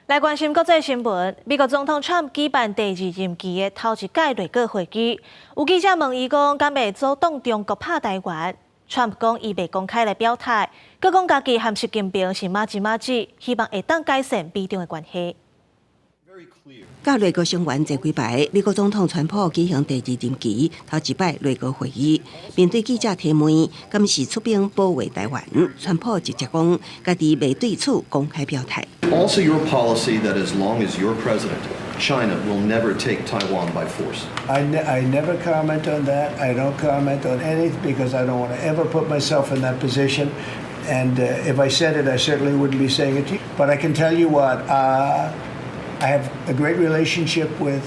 來關心國際新聞，美國總統川普舉辦第二任期的頭一屆內閣會議，有記者問伊講，敢會阻擋中國拍台灣？川普講伊袂公開來表態，閣講家己和習近平是麻吉麻吉，希望會當改善美中的關係。佮內閣成員坐幾排，美國總統川普舉行第二任期頭一擺內閣會議，面對記者提問，敢是出兵保衛台灣？川普直接講，家己袂對此公開表態。 Also, your policy that as long as you're president, China will never take Taiwan by force. I never comment on that. I don't comment on anything because I don't want to ever put myself in that position. And if I said it, I certainly wouldn't be saying it to you. But I can tell you what, I have a great relationship with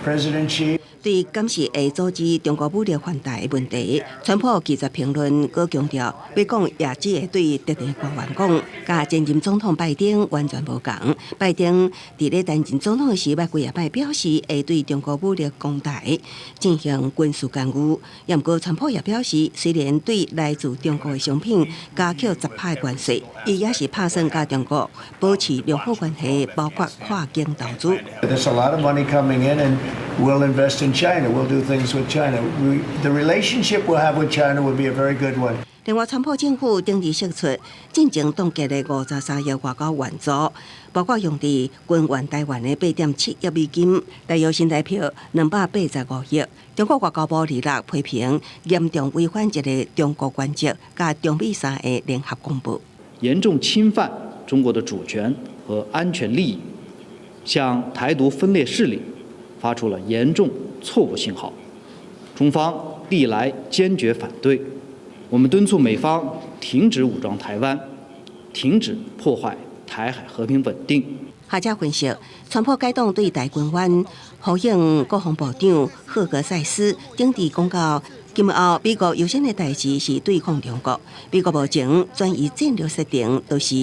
President Xi. 對敢是會阻止中國武力犯台的問題，川普拒絕評論，閣強調欲講也只會對特定官員講，佮前任總統拜登完全無仝。拜登佇咧擔任總統時，捌幾仔擺表示會對中國武力攻台進行軍事干預。毋過川普也表示，雖然對來自中國的商品加扣10趴的關稅，伊也是拍算佮中國保持良好關係，包括跨境投資。 There's a lot of money coming in, and we'll invest in China. We'll do things with China. The relationship we'll have with China will be a very good one. 另外，川普政府頂日釋出進前凍結的53億外交援助，包括用佇軍援台灣的8.7億美金，大約新台幣285億。中國外交部二六批評嚴重違反一個中國原則，佮中美三個聯合公報，嚴重侵犯中國的主權和安全利益，向台獨分裂勢力發出了嚴重錯誤信號。中方歷來堅決反對。我們敦促美方停止武裝台灣，停止破壞台海和平穩定。學者分析，川普改動對台軍援，呼應國防部長赫格塞斯頂日講到，今後美國優先的代誌是對抗中國。美國目前轉移戰略設定都是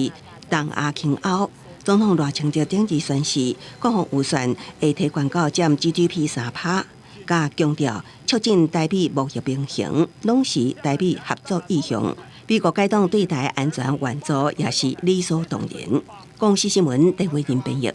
東亞輕歐。總統賴清德頂日宣示，國防預算會提懸到佔 GDP 3趴，佮強調促進台美貿易平衡，攏是台美合作意向。美國改動對台安全援助也是理所當然。公視新聞，鄭偉仁編譯。